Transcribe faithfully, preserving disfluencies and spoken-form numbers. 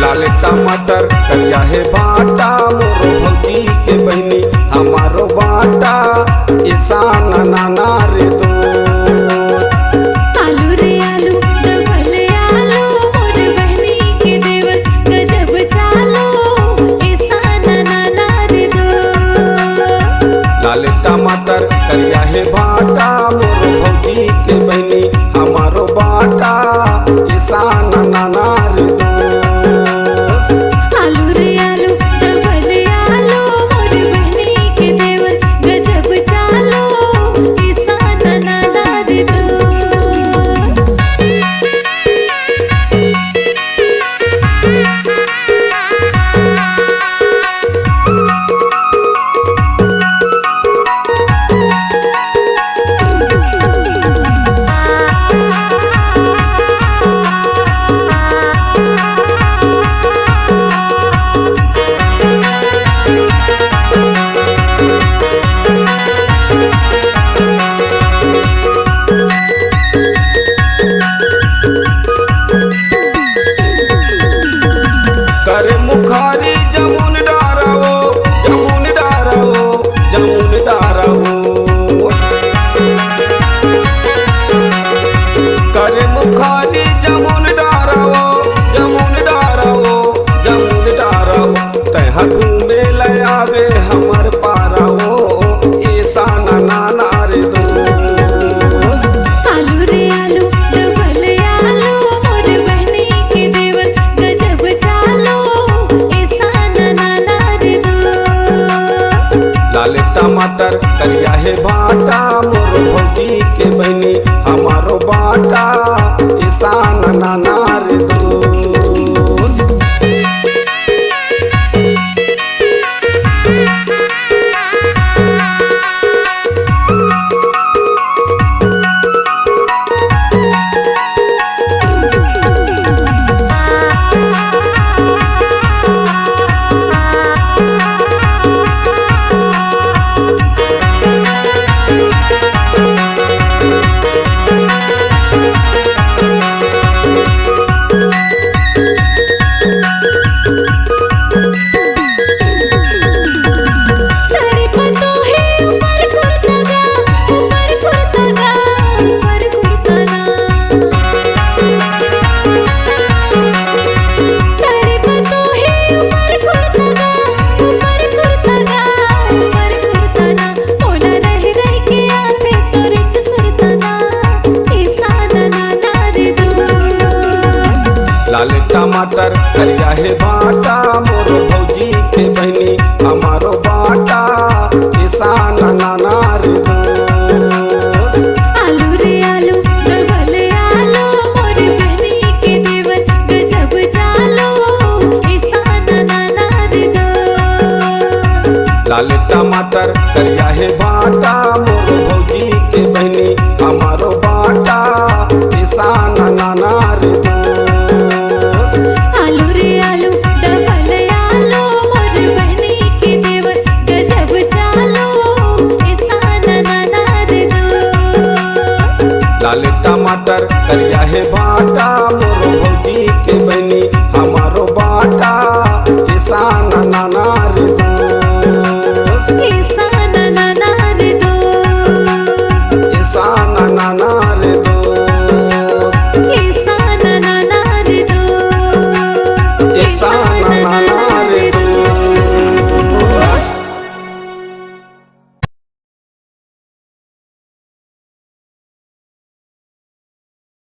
लाल टमाटर करिया हे भांटा, मोर भौजी के बहिनी हमारो भांटा, ईशान नाना रे दो। आलू रे आलू, डबल आलू, मोर बहिनी के देवर गजब चालू, ईशान नाना रे दो। लाल टमाटर करिया हे भांटा, मोर भौजी के बहिनी हमारो भांटा, ईशान नाना रे दोस्त। आलू रे आलू, डबल आलू, मोर बहिनी के देवर गजब चालू, ईशान नाना रे दोस्त। करे मुखारी जमुन डारवो, जमुन डारवो, जमुन डारवो। करे मुखारी जमुन डारवो, जमुन डारवो, जमुन डारवो। तैहा घूमे ले आवे हमर पारवो, ईशान नाना रे दोस्त। आलू रे आलू, डबल आलू, मोर बहिनी के देवर गजब चालू, ईशान नाना रे दोस्त। लाल टमाटर करिया हे भांटा, मोर भौजी के बहिनी हमारो भांटा, ईशान नाना रे दोस्त। लाल टमाटर करिया हे भांटा, मोर भौजी के बहिनी हमारो भांटा, ईशान नाना रे दोस्त। आलू रे आलू, डबल आलू, मोर बहिनी के देवर गजब चालू, ईशान नाना रे दोस्त। लाल टमाटर करिया हे भांटा,